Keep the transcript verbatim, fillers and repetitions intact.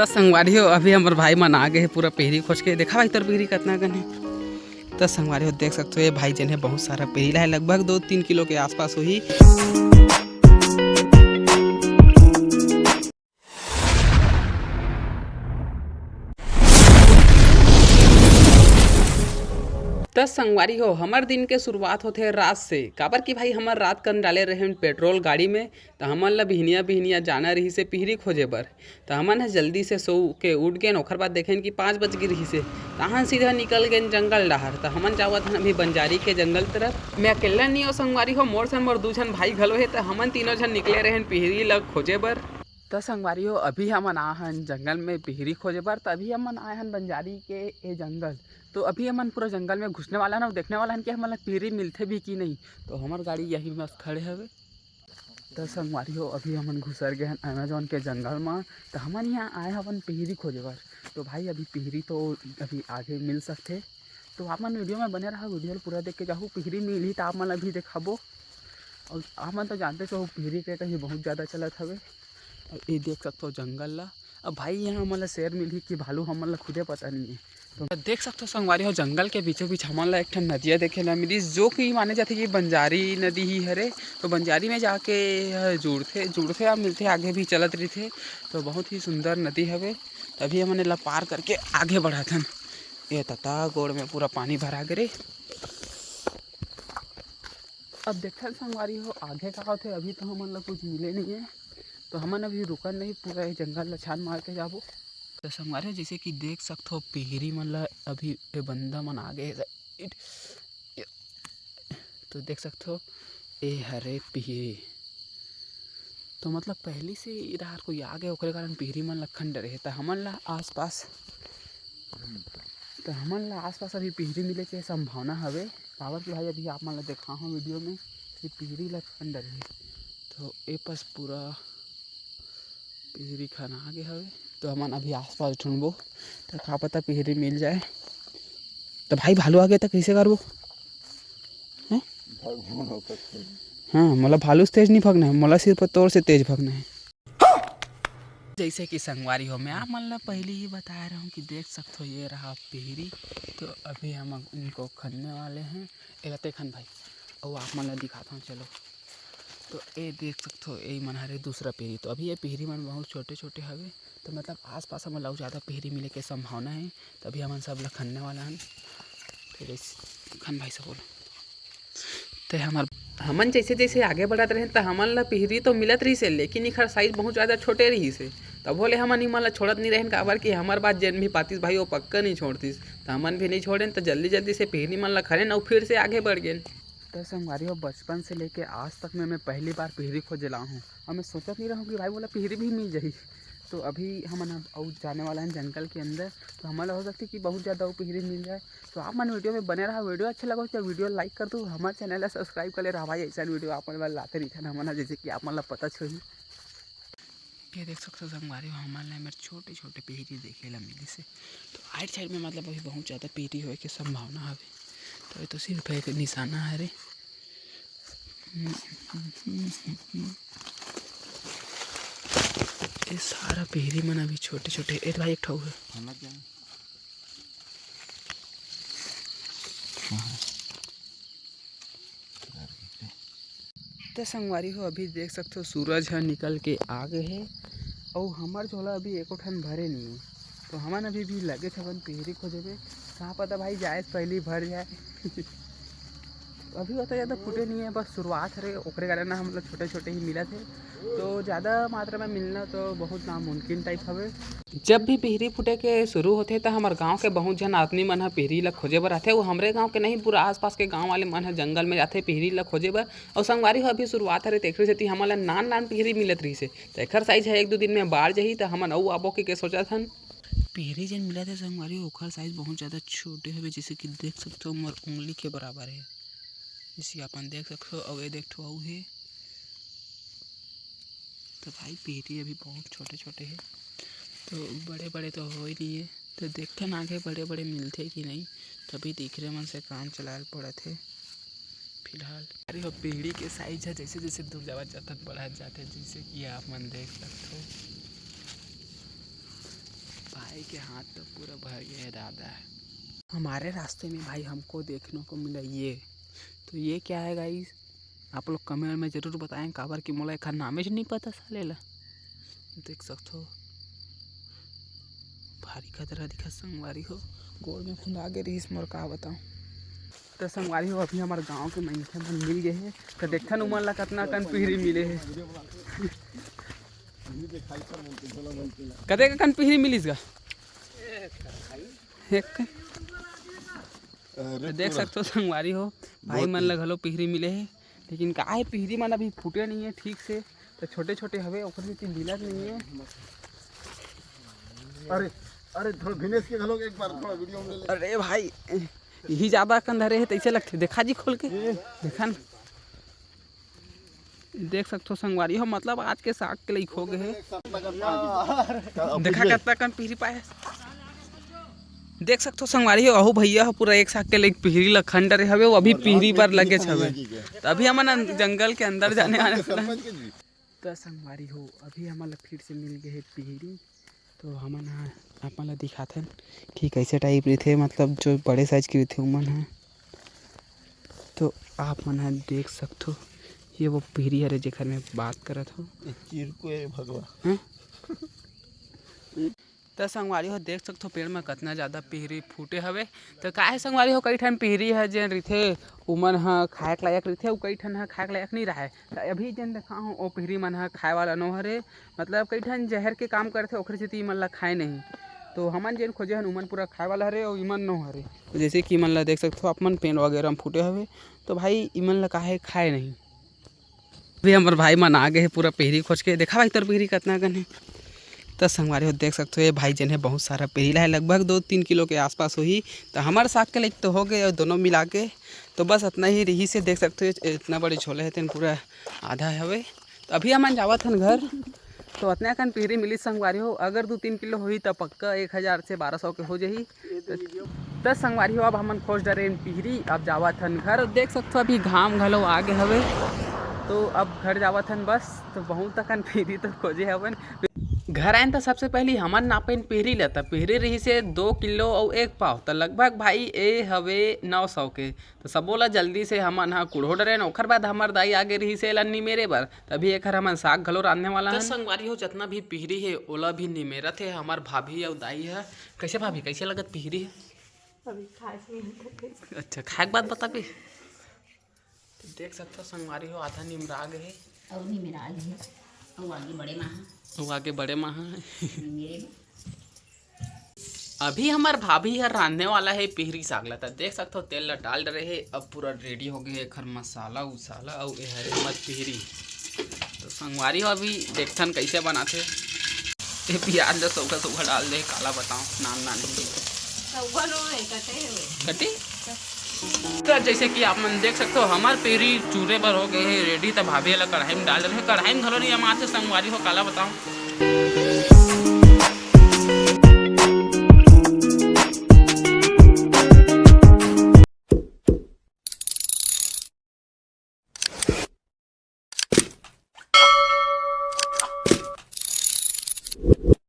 त संगवारी हो, अभी हमर भाई मन आ गे हे पूरा पिहरी खोज के। देखा भाई, तोर पिहरी कतना कन हे। त संगवारी हो, देख सकथो, ये भाई जेन हे बहुत सारा पिहरी लाए, लगभग दो तीन किलो के आसपास होही। त संगवारी हो, हमर दिन के शुरुआत होथे रात से, काबर कि भाई हमर रात कन डाले रहेन पेट्रोल गाड़ी में, त हमन ल बिहनिया बिहनिया जाना रहिसे पिहरी खोजे बर। त हमन ह जल्दी से सो के उठ गेन, ओखर बाद देखेन कि पाँच बज गे रहिसे, तहान सीधा निकल गेन जंगल डहार। त हमन जावत हन अभी बंजारी के जंगल तरफ। मैं अकेल्ला नइ हो संगवारी हो, मोर संग मोर दू झन भाई घलो हे, त हमन तीनों झन निकले रहेन पिहरी ल खोजे बर। त संगवारी हो, अभी हमन आए हन जंगल में पिहरी खोजे बर। त अभी हमन आए हन बंजारी के ए जंगल। तो अभी हमन पूरा जंगल में घुसने वाला हन अउ देखने वाला हन कि हमन ला पिहरी मिलथे भी कि नहीं। तो हमर गाड़ी यही मस्त खड़े हवे। त संगवारी हो, अभी हमन घुसर गे हन Amazon के जंगल म। त हमन यहाँ आए हवन पिहरी खोजे बर। तो भाई, अभी पिहरी तो अभी आगे मिल सकथे, तो आप मन वीडियो में बने रहा, वीडियो ल पूरा देख के जाहू। पिहरी मिलही त आप मन ला भी देखाबो। अउ आप मन तो जानते हो, पिहरी के कहीं बहुत ज़्यादा चलत हवे। अउ ये देख सकथो जंगल ला। अब भाई, यहाँ हमन ला शेर मिलही कि भालू, हमन ला खुदे पता नहीं है। तो देख सकथो संगवारी हो, जंगल के बीचों बीच हमन ला एक ठन नदिया देखे ला मिलिस, जो कि माने जाथे कि बंजारी नदी ही हरे। तो बंजारी में जाके यह जुड़थे, जुड़थे या मिलथे, आगे भी चलत रहिथे। तो बहुत ही सुंदर नदी हवे। तभी हमन एला पार करके आगे बढ़त हन। ये तता गोड़ में पूरा पानी भरा गे रे। अब देखथन संगवारी हो, आगे का होथे। अभी तो हमन ला कुछ मिले नहीं है, तो हमन अभी रुकन नहीं, पूरा ये जंगल ला छान मार के जाबो। तो संगवारी हो, जैसे कि देख सकथो, पिहरी मन ला अभी ये बंदा मन आ गे हे। तो देख सकथो, ए हरे पिहरी। तो मतलब पहली से इधर कोई आ गए, ओकरे कारण पिहरी मन लखन डरे हे। त हमन ला आसपास, त हमन ला आसपास अभी पिहरी मिले के संभावना हवे। काबर कि भाई, अभी आप मन ला देखा हूँ वीडियो में कि पिहरी लखन डरे हे। तो ए पास पूरा पिहरी खन आ गे हवे। तो हमन अभी आसपास ढूंढबो, त का पता पिहरी मिल जाए। त भाई, भालू आ गे त कइसे करबो? हैं? भगवान हो सकते हैं। हाँ, मोला भालू से तेज नहीं भगना है, मोला सिर्फ तोर से तेज भगना है। जैसे कि संगवारी हो, मैं आप मन ला पहले ही बताए रहा हूँ कि देख सकथो, ये रहा पिहरी। तो अभी हम इनको खनने वाले हैं। एला ते खन भाई, अउ आप मन ला दिखाता हूँ, चलो। तो ए देख सकथो, ए मन हरे दूसरा पिहरी। तो अभी ये पिहरी मन बहुत छोटे-छोटे हवे, तो मतलब आसपास हमन ला अउ ज़्यादा पिहरी मिले के संभावना हे। तो अभी हमन सब ला खनने वाला हन। तो जैसे खन भाई से बोलो। ते हमर हमन जैसे जैसे आगे बढ़त रहेन, त हमन ला पिहरी तो मिलत रहिस हे, लेकिन इखर साइज बहुत ज़्यादा छोटे रहिस हे। तभो ले हमन इमन ला छोड़त नहीं रहेन, काबर कि हमर बात जेन भी पातिस भाई, वो पक्का नहीं छोड़तिस। त हमन भी नहीं छोड़ेन, त जल्दी जल्दी से पिहरी मन ला खनेन अउ फिर से आगे बढ़ गेन। त संगवारी हो, बचपन से लेके आज तक में मैं पहली बार पिहरी खोजे ला हूँ। और मैं सोचत नहीं रहूँ कि भाई, मोला पिहरी भी मिल जाही। तो अभी हमन अब अउ जाने वाला हैं जंगल के अंदर, तो हमन ला हो सकथे कि बहुत ज़्यादा अउ पिहरी मिल जाए। तो आप मन वीडियो में बने रहा, वीडियो अच्छा लगा हो तो वीडियो like कर दो, हमारे चैनल ला सब्सक्राइब कर ले रहा भाई, ऐसा वीडियो आप मन ला लाते रहिथन हमन ह, जैसे कि आप मन ला पता होही। ये देख सकथो संगवारी हो, हमन ला एमेर छोटे-छोटे पिहरी देखे ला मिलिस हे। तो आइट साइड में मतलब अभी बहुत ज़्यादा पिहरी होए के संभावना हवे। तो ये तो सिर्फ एक निशाना हरे। ये सारा पिहरी मन अभी छोटे-छोटे। ए भाई, एक ठो हे। त संगवारी हो, अभी देख सकथो, सूरज ह निकल के आ गे हे, अउ हमर झोला अभी एको ठन भरे नहीं हे। तो हमन अभी भी लगे हवन पिहरी खोजे में। का पता भाई, जाए से पहली भर जाए। अभी ओतना ज़्यादा फूटे नहीं है, बस शुरुआत हरे, ओकरे कारण ना हमला छोटे छोटे ही मिलत हे। तो ज़्यादा मात्रा में मिलना तो बहुत नामुमकिन टाइप हवे। जब भी पिहरी फूटे के शुरू होथे, त हमर गांव के बहुत झन आदमी मन ह पिहरी ल खोजे बर आथे। वो हमरे गांव के नहीं, पूरा आसपास के गांव वाले मन ह जंगल में जाथे पिहरी ल खोजे बर। अउ संगवारी हो, अभी शुरुआत हरे, तेखरे सेती हमन ल नान नान पिहरी मिलत रहिस हे। त एखर साइज ह एक दू दिन में बाढ़ जही, त हमन अउ आबो के, के सोचत हन। पिहरी जेन मिलत हे संगवारी हो, ओखर साइज बहुत ज़्यादा छोटे हवे, जैसे कि देख सकथो, मोर उंगली के बराबर हे। जैसे कि अपन देख सकथो, अउ ये देख ठो अउ हे। तो भाई, पिहरी अभी बहुत छोटे-छोटे हे, तो बड़े-बड़े तो होए नहीं हे। तो देखथन आगे बड़े-बड़े मिलथे कि नहीं, तभी तीखरे मन से काम चलाए ल पड़त हे फिलहाल। अरे हो, पिहरी के साइज ह जैसे-जैसे दूर जावत जाथन, बढ़त जाथे, जैसे कि आप मन देख सकथो। के हाथ तो पूरा भर गया है दादा। हमारे रास्ते में भाई हमको देखने को मिला ये। तो ये क्या है गाइस, आप लोग कमेंट में ज़रूर बताएं, काबर कि मोला एखर नामे च नहीं पता साले ला। देख सकथो, भारी खतरा दिखा संगवारी हो। गोड़ में फुंदा गे रहीस मोर, का बताऊं। तो संगवारी हो, अभी हमार गांव के मनखे मन मिल गए हे, तो देखथन उमन ला कतना कन पिहरी मिले हे। कतेक कन पिहरी मिलिस गा? एक। तो देख सकथो संगवारी हो, भाई मन ला घलो पिहरी मिले हे, लेकिन का हे, पिहरी मन अभी फूटे नहीं है ठीक से, तो छोटे छोटे हवे, ओकर सेती मिलत नहीं है। अरे, अरे, थोड़ा विनेश के घलो एक बार थोड़ा वीडियो में ले ले। अरे भाई, यही ज्यादा कन धरे हे, तैसे लगथे। देखा जी खोल के, देखा न। देख सकथो संगवारी हो, मतलब आज के साग के लइक हो गए हे। देखा कतना कन पिहरी पाए। देख सकथो संगवारी हो, अहू भैया हो पूरा एक साग के लइक पिहरी ल खन डरे हवे, वो अभी पिहरी पर लगे हवे। तो अभी हमन अन-, जंगल के अंदर जाने वाले। त संगवारी हो, अभी हमन ला फिर से मिल गए हे पिहरी। तो हमन ह अपन ला दिखाथन कि कैसे टाइप रहिथे, मतलब जो बड़े साइज के रहिथे उमन ह। तो आप मन ह देख सकथो, ये वो पिहरी हरे जेकर मैं बात करत हूँ। चिरको ए भगवा। हैं? त संगवारी हो, देख सकथो पेड़ में कतना ज्यादा पिहरी फूटे हवे। त काहे संगवारी हो, कई ठन पिहरी ह जेन रहिथे उमन ह खाए के लायक रहिथे, अउ कई ठन ह खाए के लायक नहीं रहे। त अभी जेन देखा हूँ ओ पिहरी मन ह खाए वाला नो हरे, मतलब कई ठन जहर के काम करथे, ओखरे सेती इमन ला खाए नहीं। तो हमन जेन खोजे हन उमन पूरा खाए वाला हरे अउ इमन नो हरे। तो जैसे कि इमन ला देख सकथो, अपन पेड़ वगैरह में फूटे हवे, तो भाई इमन ला काहे खाए नहीं। अभी हमर भाई मन आ गए हे पूरा पिहरी खोज के। देखा भाई तोर पिहरी कतना कन हे। त संगवारी हो देख सकथो, ये भाई जेन हे बहुत सारा पिहरी ला हे, लगभग दो तीन किलो के आसपास होही। त हमर साग के लायक तो हो गए अउ दोनों मिला के। तो बस अतना ही रहिस हे, देख सकथो ये इतना बड़े झोला हे, तेन पूरा आधा हवे। तो अभी हमन जावत हन घर। तो अतना कन पिहरी मिलिस संगवारी हो, अगर दो तीन किलो होही त पक्का एक हजार से बारह सौ के हो जाही। त संगवारी हो, अब हमन खोज डरेन पिहरी, अब जावत हन घर। देख सकथो अभी घाम घलो आ गे हवे, तो अब घर जावत हन बस। तो बहुत अकन पिहरी तो खोजे हवन। घर आयन त सबसे पहली हमन नापेन पिहरी ल, त पिहरी रहिस हे दो किलो अउ एक पाव, त लगभग भाई ए हवे नौ सौ के। त सबो ल जल्दी से हमन ह कुढ़ो डरेन, ओखर बाद हमर दाई आगे रहिस हे एला निमेरे बर, तभी एखर हमन साग घलो रांधने वाला हन। त संगवारी हो, जतना भी पिहरी हे ओला भी निमेरत हे हमर भाभी अउ दाई ह। कैसे भाभी, कैसे लगत पिहरी हे? अभी खाए से नहीं लगत। अच्छा, खाए के बाद बताबे। तो देख सकथो संगवारी हो, आधा निमरा गे हे। अउ निमरा गे हे। अउ आगे बड़े माँ ह। अउ आगे बड़े माँ ह। निमेरे में। अभी हमर भाभी हर रांधने वाला हे पिहरी साग ला। त देख सकथो तेल ला डाल डरे हे। अब पूरा रेडी हो गए हे एखर मसाला उसाला अउ ए हरे हमर पिहरी। तो संगवारी हो, अभी देखथन कैसे बनाथे। ए प्याज ला सौखा सौखा डाल दे, काला बताओ, नान नान ही। सौखा नो हे, कटे हे। कटी? त जैसे कि आप मन देख सकथो, हमर पिहरी चूरे बर हो गए हे रेडी। त भाभी ला कढ़ाई में डाल रहे, कढ़ाई में घलो नहीं अमात हे संगवारी हो, काला बताओ।